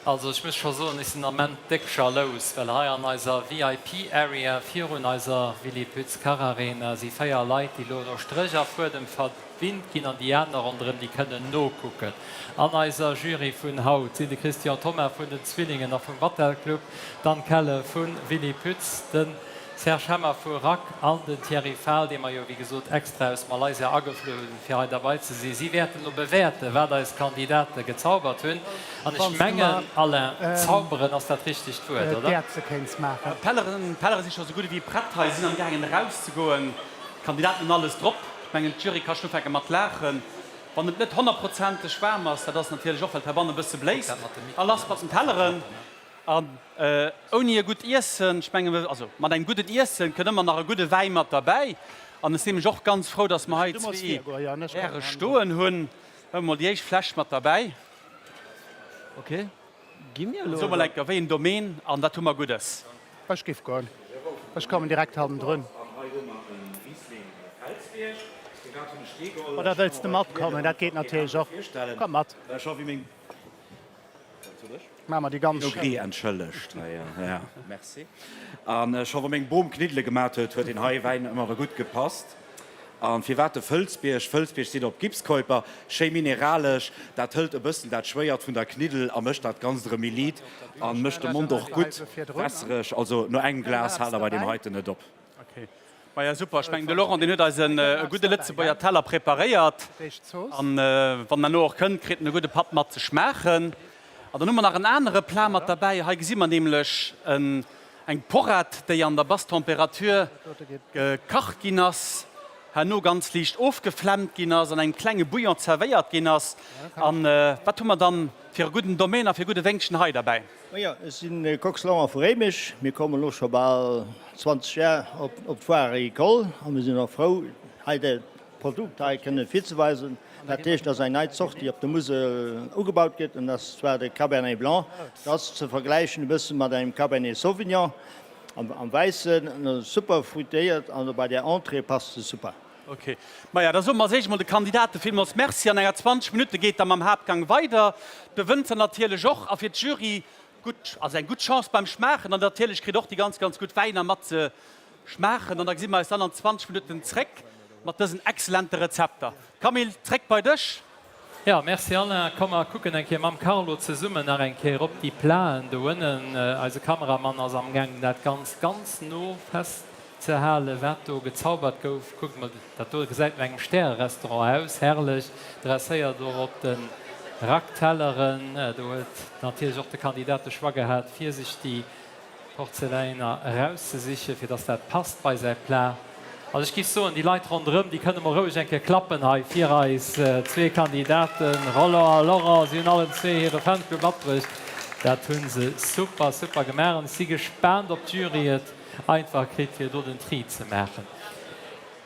Also ech muss scho soen, ech sinn am Ament déck jalous, well hei an eiser VIP Area virun eiser Willy Pütz Kacharena si 4 Leit, déi lo no Stréch a Fuedem verwinnt ginn an déi aner ronderëm, déi kënnen nokucken. An eiser Jury vun haut sinn de Christian Thoma vun den Zwillingen a vum Vatel Club, d'Anne Kelle vu Willy Pütz, de Serge Hemmer vu Rack an den Thierry Fahl, dee mer jo wéi gesot extra aus Malaysia ageflu hunn, fir hei derbei ze sinn. Si wäerten elo bewäerten, wat eis Kandidate gezaubert hunn. An ech mengen, Alain, zauberen ass dat richtegt Wuert, oder? D'Tellere si scho sou gutt ewéi prett hei, si sinn am gaangen erauszegoen. D'Kandidaten hunn alles drop. Ech mengen, d'Jury ka schonn ufänke mat laachen, wann et net honnertprozenteg waarm ass. Dat ass natierlech och, well et heibannen e bësse bléist. A lass mat den Telleren. An ouni e gutt Iessen, ech mengen, also mat engem gudden Iessen kënnt ëmmer nach e gudde Wäi mat derbäi. An ech si mech och ganz frou, dass mer hei zwee Häre stoen hunn. Hu mer mol déi éischt Fläsch mat derbäi. So mol enker, wéi en Domaine an wat hu mer Guddes? Ech giff goen. Ech kommen direkt hannendrun. Oder wëlls de matkommen? Dat geet natierlech och. Komm mat. Maache mer déi ganz Pinot Gris, entschëllegt. Ja, merci. An scho wa meng Bom Kniddele gemat huet, huet deen hei Wäin ëmmer erëm gutt gepasst. An firwat de Fëlsbierg? Fëlsbierg steet op Gipskeuper, schéi mineralesch, dat hëlt e bëssen dat Schwéiert vun der Kniddel a mécht dat Ganzt erëm méi liit an mécht de Mond och gutt wässereg. Also no engem Glas haalt der bei deem heiten net op. Ok, maja super. Ech mengen de Laurent deen huet eis en gudde Lëtzebuerger Teller preparéiert an wann en herno och kënnt, kritt en e gudde Patt mat ze schmaachen. An dann hu mer nach en anere Plat mat derbäi. Hei gesi mer nämlech eng Porrett, déi an der Basse Température gekacht ginn ass, herno ganz liicht ofgeflämmt ginn ass, an engem klenge Bouillon zerwéiert ginn ass. An wat hu mer dann fir e gudden Domaine a fir e gudde Wéngchen hei derbäi? Majo, ech sinn de Cox Laurent vu Réimech. Mir kommen elo scho bal 20 Jar op d'Foire Agricole a mir sinn och frou, hei dat Produkt hei kënnen virzeweisen. Dat heescht, dat ass eng nei Zort, déi op der Musel ugebaut gëtt, an dat ass zwar de Cabernet Blanc. Dat ass ze vergläichen e bësse mat engem Cabernet Sauvignon am Wäissen, super fruitéiert an bei der Entrée passt se super. Ok, maja, da soe mer als éischt emol de Kandidate villmools Merci. An enger 20 Minutte geet da mam Haaptgang weider. D'Bewënzer natierlech och a fir d'Jury gutt, also eng gutt Chance beim Schmaachen. An natierlech kritt och déi ganz, ganz gutt Wäiner mat ze schmaachen. An da gesi mer eis dann an 20 Minutten zréck mat dësen exzellente Rezepter. Camille, zréck bei dech. Jo, merci Alain. Komm mer kucken eng Kéier mam Carlo zesummen nach eng Kéier op déi Platen do ënnen. Eise Kameramann ass amgaangen dat Ganzt ganz no festzehalen, wat do gezaubert gouf. Kuckt mol, dat do gesäit no engem Stärerestaurant aus. Herrlech dresséiert och op de Racktelleren. Do huet natierlech och de Kandidat de Choix gehat fir sech déi Porzeläiner erauszesichen, fir dass dat passt bei säi Plat. Also ech giff soen, déi Leit ronderëm, déi kënne mol roueg eng Kéier klappen hei fir eis zwee Kandidaten, Roland a Laurent. Si hunn allen zwee hire Fanclub matbruecht. Dat hu se super, super gemaach an ech si gespaant, ob d'Jury et einfach kritt, fir do den Tri ze maachen.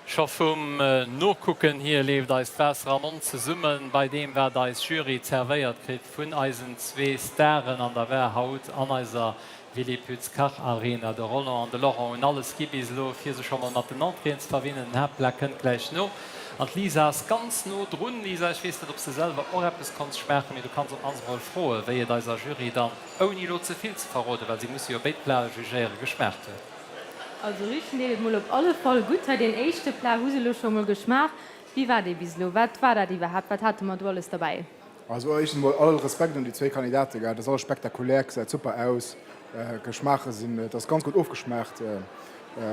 Scho vum Nokucken hier leeft eis d'Waasser am Mond zesummen bei deem, wat eis Jury zerwéiert kritt vun eisen zwee Staren an der War haut an eiser Willy Pütz Kacharena. De Roland an de Laurent hunn alles gi bis elo, fir sech scho mol mat den Entréeën ze verwinnen. Den Haaptplat kënnt gläich no an d'Lisa ass ganz no drun. Lisa, ech weess net, ob s de selwer och eppes konns schmaachen, mee du kanns op d'mannst emol froen, wéi et eiser Jury dann, ouni elo ze vill ze verroden, well si musse jo béid Plate jugéieren, geschmaacht huet. Also richen deet et mol op alle Fall gutt hei. Deen éischte Plat hu se elo scho mol geschmaach. Wéi war dee bis elo? Wat war dat iwwerhaapt? Wat hate mer do alles derbäi? Also éischtens mol all Respekt un déi zwéi Kandidate, gell, dat ass alles spektakulär, gesäit super aus, Geschmaache sinn, et ass ganz gutt ofgeschmaacht,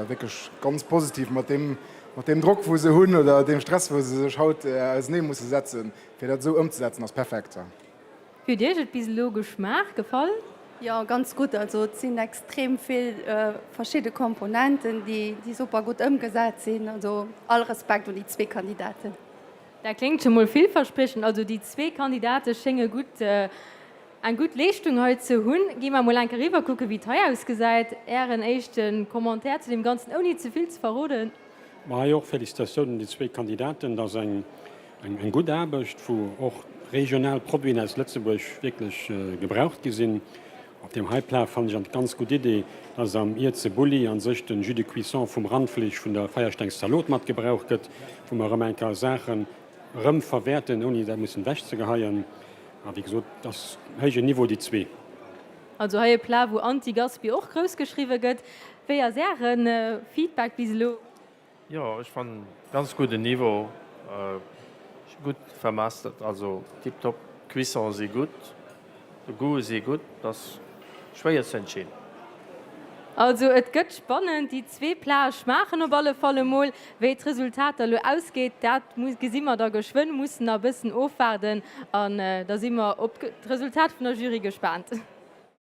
wierklech ganz positiv mat deem, mat deem Drock wou se hunn oder deem Stress wou se sech haut ausenee musse setzen, fir dat esou ëmzesetzen ass perfekt. Wéi huet Iech et bis elo geschmaacht, gefall? Jo, ganz gutt. Also et sinn extrem vill verschidde Komponenten, déi super gutt ëmgesat sinn. Also all Respekt un déi zwee Kandidaten. Dat kléngt scho mol villverspriechend. Also déi zwee Kandidate schénge gutt eng gutt Leeschtung hei ze hunn. Gi mer mol enke riwwer kucke wéi et hei ausgesäit. Ären éischte Commentaire zu deem Ganzen, ouni ze vill ze verroden? Ma hei och Félicitatiounen un déi zwéi Kandidaten. Dat ass eng Eng gutt Aarbecht, wou och regional Produiten aus Lëtzebuerg wierklech gebraucht gi sinn. Op deem hei Plat fannen ech eng ganz gutt Idee, dass am Iertsebulli an sech den Jus de cuisson vum Randfleesch vun der Feierstengszalot mat gebraucht gëtt, wou mer erëm eng Kéier Saachen erëm verwäerten, ouni dat mussen ewechzegeheien. A wéi gesot, et ass héijen Niveau déi zwee. Also hei e Plat wou Anti-Gaspi och grouss geschriwwe gëtt. Wéi ass Äre Feedback bis elo? Jo ech fannen ganz gudden Niveau, gutt vermastert, also tiptop, d'Cuisson si gutt, de Goût si gutt, ass schwéier ze entscheeden. Also et gëtt spannend, déi zwee Plate schmaachen op alle Fall emol. Wéi d'Resultater elo ausgeet, dat gesi mer da geschwënn, mussen nach e bëssen ofwaarden an da si mer op d'Resultat vun der Jury gespaant.